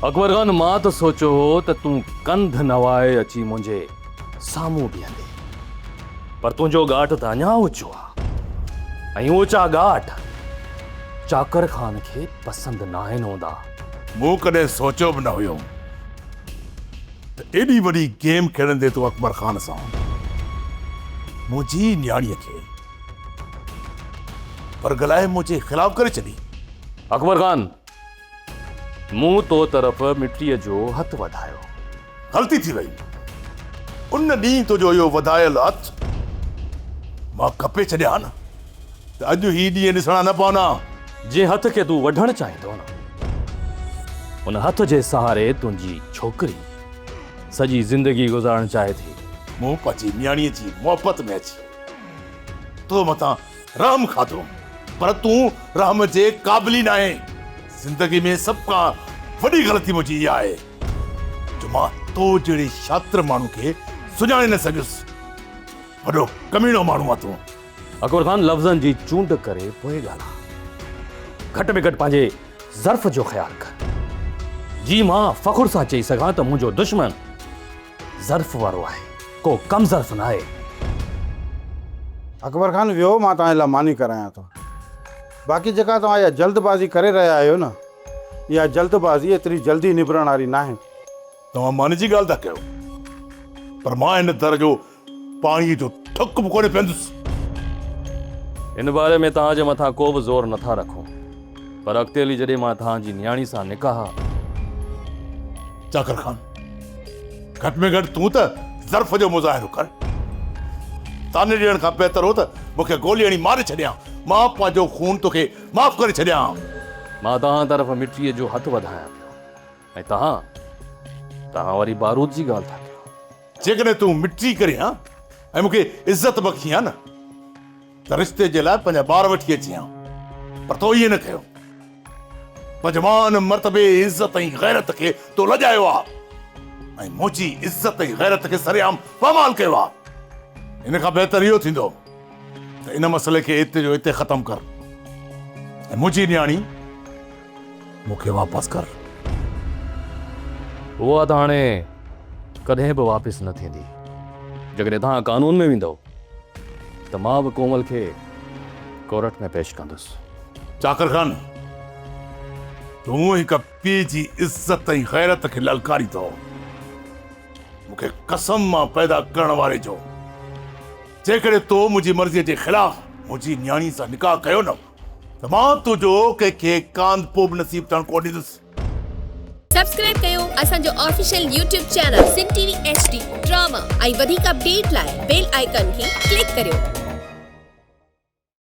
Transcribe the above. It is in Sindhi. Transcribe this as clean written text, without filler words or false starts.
اڪبر خان مان ته سوچيو هو ته تون ڪنڌ نوائي اچي منهنجي سامهون بيهندين، پر تنهنجو ڳاٽ ته اڃا اوچو آ ۽ اوچا ڳاٽ چاڪر خان کي پسند ناهن هوندا. مون ڪڏهن سوچيو به نه هيو ته ايڏي وڏي گيم کيڏندين تون اڪبر خان سان. منهنجي نياڻيء کي ورغلائي منهنجي خلاف ڪري ڇڏي. اڪبر خان! مون تو طرف مٽيء جو هٿ وڌايو. غلطي ٿي وئي. ان ڏينهن تنهنجو اهو وڌايل هٿ مان ڪپي ڇڏيان ها نه ته اڄ هي ڏينهن ڏسڻا نه پون ها. جنهن هٿ کي تون وڍڻ چاهين ٿو نه، ان هٿ جي سهاري تنهنجي ڇوڪري سڄي زندگي گذارڻ چاهي ٿي. مون پنهنجي نياڻيء جي محبت ۾ اچي تو مٿان رحم کاڌو پر تون رحم جي قابل ئي ناهين. زندگي ۾ سڀ کان وڏي غلطي منهنجي اها آهي جو مان تو جهڙي شاطر ماڻهو کي سڃاڻي نه سگهيس. وڏو ڪميڻو ماڻهو آهين تون. اڪبر خان لفظن جي چونڊ ڪري پوء ڳالهاء. گهٽ ۾ گهٽ پنهنجي ظرف جو خيال ڪر. جي مان فخر سان چئي سگهان ته منهنجو دشمن ظرف وارو آهي، ڪو ڪم ظرف ناهي. اڪبر خان ويهو مان توهان جي لاء ماني ڪرايان ٿو. باقي جيڪا توهان اها جلد بازي ڪري رهيا آهيو نه اها جلد بازي ايتري جلدي نبرڻ واري ناهي. توهان ماني جي ڳالهه ٿا ڪيو پر مان هن در جو پاڻيء جو ٿڪ به ڪونه پيئندس. ان باري ۾ توهان جي مٿان ڪو به زور نٿا رکون پر اڳتي هلي جڏهن مان توهان جي نياڻي سان نڪاح. چاڪر خان، گهٽ ۾ گهٽ تون ته ظرف جو مظاهرو ڪر. طعني ڏيڻ کان بهتر هو ته مون کي گولي هڻي ماري ڇڏيان. مان پنهنجو خون توکي معاف ڪري ڇڏيان. مان توهان طرف مٽيء جو هٿ وڌايان پيو ۽ توهان، توهان وري بارود جي ڳالهه ٿا ڪيو. جيڪڏهن تون مٽي ڪرين ها ۽ مون کي عزت بخشين ها نه ته رشتي جي لاء پنهنجا ٻار وٺي اچين ها، پر تو ائين نه ڪيو. پنهنجي مان، مرتبي، عزت ۽ غيرت کي تو لڄايو آ ۽ منهنجي عزت ۽ غيرت کي سرعام پامال ڪيو آ. ان کان بهتر اهو ٿيندو ته ان مسئلي کي اتي جو اتي ختم ڪر ۽ منهنجي نياڻي مون کي واپس ڪر. اها ته هاڻي ڪڏهن به واپس نه ٿيندي. جيڪڏهن توهان قانون ۾ ويندؤ ته مان به ڪومل کي ڪورٽ ۾ پيش ڪندس. چاڪر خان، تون هڪ پيء جي عزت ۽ غيرت کي للڪارين ٿو. مون کي قسم مان پيدا ڪرڻ واري جو، جيڪڏهن تو منهنجي مرضيء جي خلاف منهنجي نياڻي سان نڪاح ڪيو نه ته مان تنهنجو ڪنهن کي ڪانڌپو به نصيب ٿيڻ ڪونه ڏيندس. سبسڪرائب ڪيو اسان جو official YouTube channel Sindh T V H D drama ۽ وڌيڪ اپڊيٽ لاء بيل آئيڪان کي ڪلڪ ڪريو.